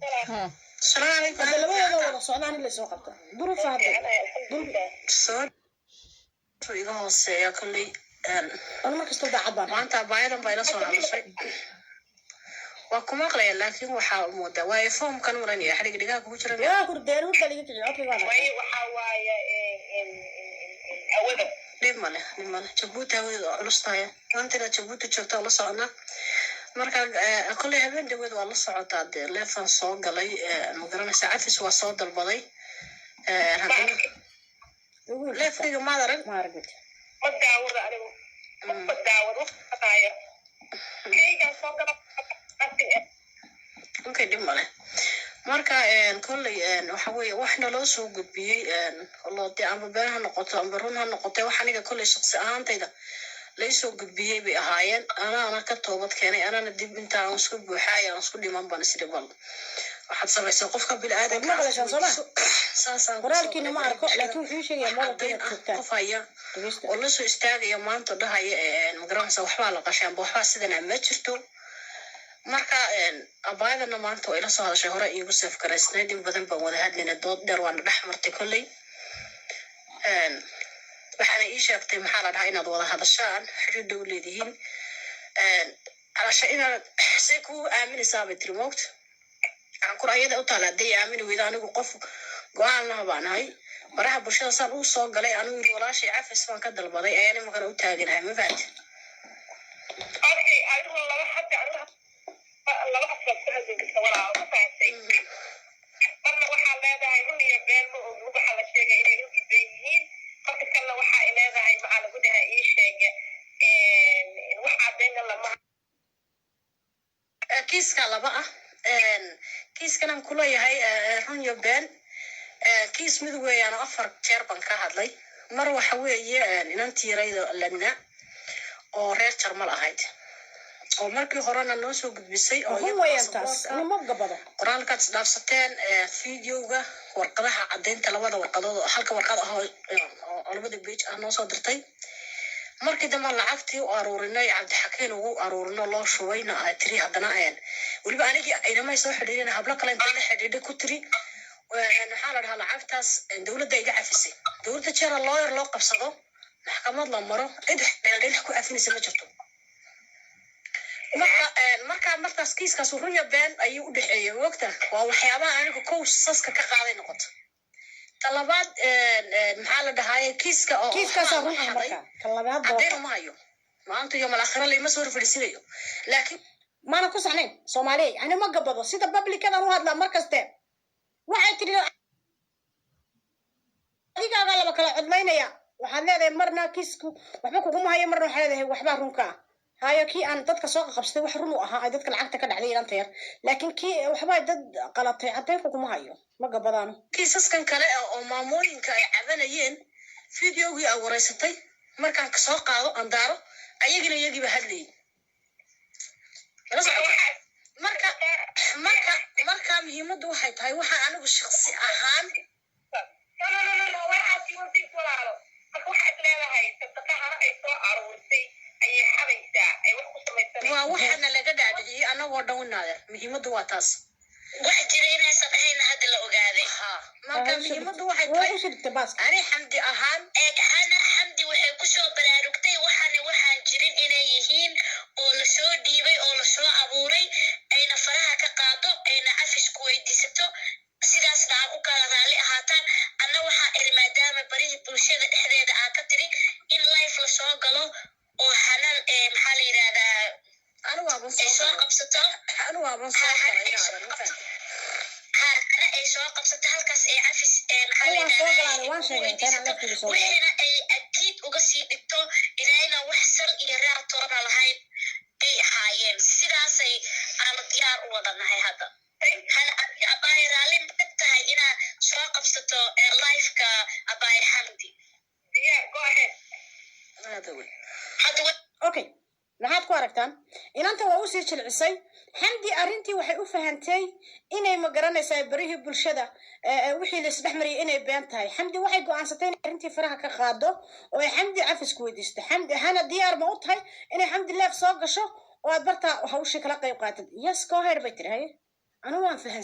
Ha. Hadda labadooda wada socdaan in laysoo qabto duruufa hadda. Soo iga hooseeya kolley. Anu mar kastoo daacad baan ahay. Maanta abaayadan baa ila soo hadashay, waa ku maqlaya, laakiin waxaa moodaa waayo foomkan maranaya xadhig dhigaha kugu jira. Waa hurdeen, hurda liga kiciy, codkayga waa Waayo, waxaa waaye hawada. Dhib male, dhib male. Jabuuti hawadeeda waa culus tahay. Maanta inaad Jabuuti joogto waa la soconaa. Marka kolley habeen dhaweed waa la socotaa dee, leefan soo galay, ma garanaysaa, cafis waa soo dalbaday. Haddana leefkayga maad arag? Ma aragid. Ma daawada anigu, ma daawad waqtiqaayo kaygaa soo gala. Okay, dhib male. Marka kolley waxa weeye wax naloo soo gudbiyey loo dee, amba been ha noqoto amba run ha noqote, wax aniga kolley shaqsi ahaantayda laysoo gudbiyey bay ahaayeen. Anaana ka toobad keenay, anana dib intaan isku buuxaay aan isku dhiman baan isiri, bal waxaad samaysaa qofka biniaadanka. Waad maqlaysaan, soo ma? Saasaan kusoo Qoraalkiina ma arko, galay. Laakiin wuxuu sheegayaa mobilka Caddayn inaad ah joogtaan. Qof haya Dhegeysta. oo la soo istaagaya maanta dhahaya, magaranaysa, waxbaa la qashay amba waxbaa sidana ma jirto. Marka abaayadana maanta waa ila soo hadashay, hore iigu seef garaysnayd, in badan baan wada hadlayna, dood dheer waana dhex martay kolley. Waxaana ii sheegtay, maxaa la dhahaa, inaad wada hadashaan, xiriir dhow leedihiin, alasha inaad say kugu aaminaysaa bay tiri. Moogta waxaan kur ayada u taala hadday aamini weydo. Anigu qof go-aan laha baan ahay. Baraha bulshada saan uu soo galay, anigu yiri walaashay cafis baan ka dalbaday, ayaan imankana u taaganahay, ma fahanti? Okay, adigu laba hadda, adigu laba afbaad ku hadli karta, walaal, ma fahamtay? Marna waxaa leedahay run iyo been ma og, waxaa la sheegay inay run iyo been yihiin. Marka kalena waxa ay leedahay, maxaa lagu dhahaa, ii sheega, wax cadayna lama Kiiska laba ah, kiiskan aan kuleeyahay run iyo been, kiis mid weeyaan oo afar jeer baan ka hadlay. Mar waxa weeye inantii yarayda ladna oo reer Jarmal ahayd oo markii horena noo soo gudbisay oo Run iyada weeyaan taas. baasaboorka Anu ma gabado. Qoraalkaad isdhaafsateen, videoga, warqadaha caddaynta, labada warqadood oo halka warqad ah oo labada page ah noo soo dirtay. Markii dambe lacagtii u aruurinay, Cabdixakiin ugu aruurino, loo shubayna, ay tiri haddana weliba anigii inamay soo xidhiidhin, hablo kale intay la xidhiidhay ku tiri, maxaa la dhahaa, lacagtaas dowladda iga cafisay. Dowladda jeera lawyer loo qabsado, maxkamad la maro, cid dheeldheel ku cafinaysa ma jirto. Marka marka markaas kiiskaas runya been ayuu u dhexeeyay, moogta, waa waxyaabaha aniga kow saska ka qaaday noqoto. Talabaad, maxaa la dhahaaye, kiiska oo Kiiskaasaa run ah. xaday, Marka ka labaad caddayn doorta. Uma hayo maanta iyo malaakhira layma soo horfadhiisinayo, laakiin Maana ku saxnayn, Soomaaliya. Ani ma gabado, sida publicadan u hadlaa mar kaste. Waxay tidhi adigaagaa laba kala codlaynaya. Waxaad leedahay marna kiisku waxba kuguma hayo, marna waxaad leedahay waxbaa runka ah. Hayo kii aan dadka soo qabsatay wax run u ahaa, ay dadka lacagta ka dhacday ilanta yar, laakiin kii waxbaa dad qalatay, caddayn kuguma hayo. Ma gabadaano. Kiisaskan kale oo maamooyinka ay cabanayeen, videogii ay wareysatay markaan soo qaado aan daaro, ayagina iyagiiba hadlayay. Mala socotaa? Marka muhiimaddu waxay tahay waxaan anigu shaksi ahaan No, waxaad siwantiis, walaalo. Marka waxaad leedahay sadaqahana ay soo aruurisay ayay xadaysaa, ay wax ku samaysanaysaa. Waa waxaana laga dhaadhiciyey anagoo dhan winaadeer. Muhiimaddu waa taas. Wax jira inaysan ahayna hadda la ogaaday. Ha, marka muhiimaddu waxay Waa tahay u shirta baaska. Ani Xamdi ahaan Eeg, Hana Xamdi waxay kusoo baraarugtay waxaana waxaan jirin inay yihiin oo lasoo dhiibay oo lasoo abuuray, ayna faraha ka qaado, ayna cafis ku weydiisato, sidaasna aa ku kala raalli ahaataan. Anna waxaa iri, maadaama barihii bulshada dhexdeeda aa ka tiri, in live lasoo galo oo Hanan maxaa la yidhahdaa Anigu waaban ay soo soo galay. qabsato. Anigu waaban soo galay inaadan, ma fahanti? Hana ay soo qabsato halkaas, ay cafis maxaa la Waan soo yidhahdaa galaan, waan sheegay intaan laftiga soo galay. Wixiina ay akiid uga sii dhigto inayna wax sal iyo raar toona lahayn ay ahaayeen. Sidaasay aanu diyaar u wada nahay hadda. Hana abaay, raalli ma ka tahay inaad soo qabsato liveka, abaay Xamdi? Diyaar, go ahead. Aada wey. Hadda Okay, maxaad ku aragtaan? Inanta waa usii jilcisay Xamdi arrintii. Waxay u fahantay inay, ma garanaysaa, barihii bulshada wixii la isdhex mariyay inay been tahay. Xamdi waxay go'aansatay inay arrintii faraha ka qaado oo ay Xamdi cafis ku weydiisto. Xamdi, Hana, diyaar ma u tahay inay Xamdi live soo gasho oo aad bartaa hawshii kala qayb qaatid? "Yes, go ahead," bay tiri. Haye, anigu waan fahansan.